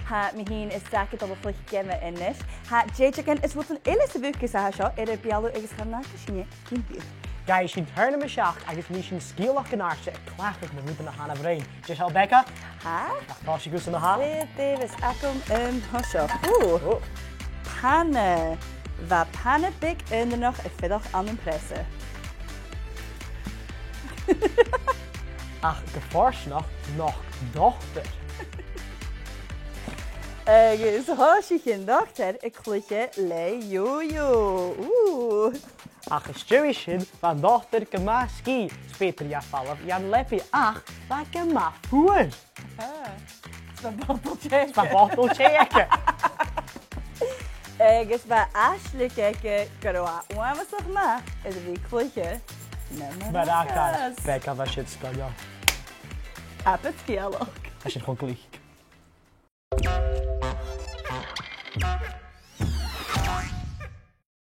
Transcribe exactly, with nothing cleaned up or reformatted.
Tha mi fhìn is Zach a' dol a chluich geama a-nis. Tha dèideagan is rudan eile sa bhucas a tha seo air ar beulaibh agus chan fhaca sinne gin dhiubh. Gabhaidh sinn tèarnam a seachd agus nì sinn sgeulachd an àirde a' cleachdadh na rudan a th' ann am broinn. Deiseil, Becca? Tha. Nach tòisich thusa, ma-thà? Dè, dè bhios agam an toiseach? Ù. Ò. Pana. Bha pana beag aonaranach a' fuireach ann am preasa. Ach gu fortanach, nochd dotair. Agus thòisich an dotair a' cluiche le yo-yo. Ù. Ach às dèidh sin, bha an dotair gu math sgìth, 's b' fheudar dha falbh dhan leabaidh, ach bha e gu math fuar. Ah, 's bha botal tì aige. 'S bha botal tì aige. Agus bha aisling aige gun robh e uabhasach math air a bhith a' cluiche na maracas. Maracas. Bha e gu math sgoinneil. Abair sgeulachd. Tha sin cho glic.